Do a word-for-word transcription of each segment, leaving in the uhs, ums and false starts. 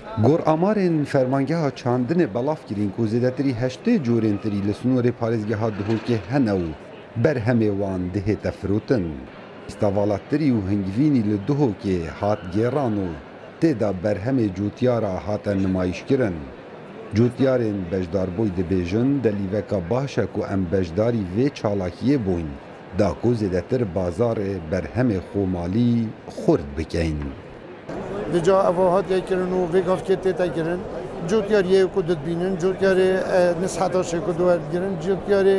Gor amarên Fermangeha Çandinê belav kirîn ku zêdetirî heştê corên tirî li sînorê parêzgeha Duhokê hene û berhemê wan dihête firotin. Lîsta vala tirî û hingivînî li Duhokê hat gêran û tê de berhemê cotyara hate nimayîşkirin. Cotyarên beşdarbûyî dibêjin, delîveka baş e ku em beşdarî vê çalakiyê bûyn, da ku zêdetir bazarê berhemê xwemalî xurt bikeyn. Vêca eva hatiye kirin û vê gavkê tête kirin. Cotyariyê ku didbînin, cotyarê, e, nishetaşê ku diwerdigirin, cotyarê,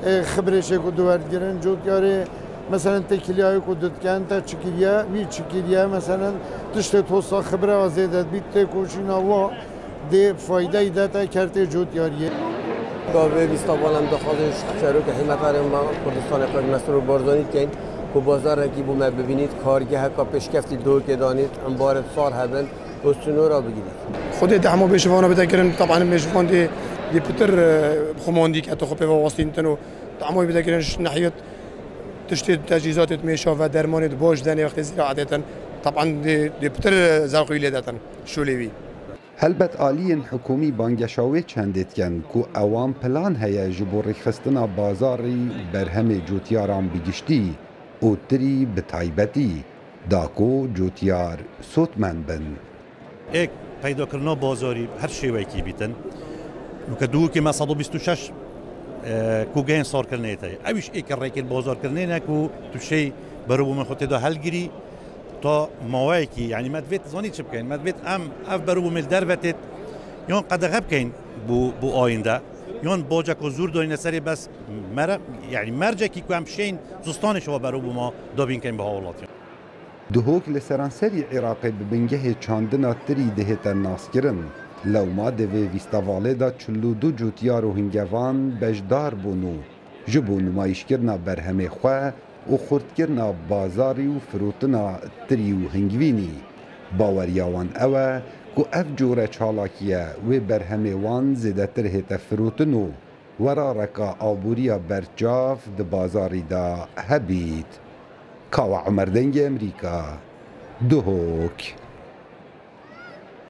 e, xibirêşê ku diwerdigirin, cotyarê, meselen, têkiliyayê ku didiken, te çi kiriye, wî çi kiriye, meselen, tiştê tosa xibira zêde dibî, têkoşîna wa dê faydeyî dete kertê cotyariyê. Ka vê lîsta vala em daxwazê ji Serokê Hikûmetê me Kurdistanê Xwedî Mesrûr Barzanî dikeyn ku bazarekî bo me bibînît, kargeheka pêşkeftî Duhokê danît, embarê sar hebin û sînora bigirît. Xwedê dehmo bêşivan bide kirin, taban mêşivan dê, dê pitir, e, xumandî ke tu xwe pê ve wastîntin û dehmoyê bide kirin ji nehiyet tiştê tecîzatê mêşa ve dermanê di baş denê wextê zîraetê tin, taban dê, dê pitir, e, zerqî lê detin şolê wî. Helbet aliyên hikûmî bangeşa wê çendê dikin ku ewan plan heye ji bo rêkxistina bazarî û berhemê cotiyaran bi giştî û tirî bi taybetî, da ku cotyar sotmend bin. Êk peydakirina bazarî her şêwekî bîtin. Nuke Duhokê me sed û bîst û şeş, e, kogehên sarkirinê heye. Ew jî êk rêkên bazarkirinê ne ku tu şêy berûbûmê xwe tê de helgirî ta maweyekî. Yanî me divêt zanî çi bikeyn? Me divêt em ev berûbûmê li derve têt yan qedexe bikeyn bo, bo ayînde, yan baceka zor dayne serê bes mere, yanî mercekî ku em şên zistanê şewa berûbûma dabîn keyn bi hawlatiyan. Duhok li seranserî Iraqê bi bingehê çandina tirî dihête naskirin. Lewma di vê festîvalê de çil û du cotyar û hingevan beşdar bûn û ji bo nimayîşkirina berhemê xwe û xurtkirina bazarî û firotina tirî û hingvînî. Baweriya wan ew e ku ev cure çalakiye wê berhemê wan zêdetir hête firotin û werareka aboriya berçav di bazarî de hebît. Kawa Umer, Dengê Emerîka, Duhok.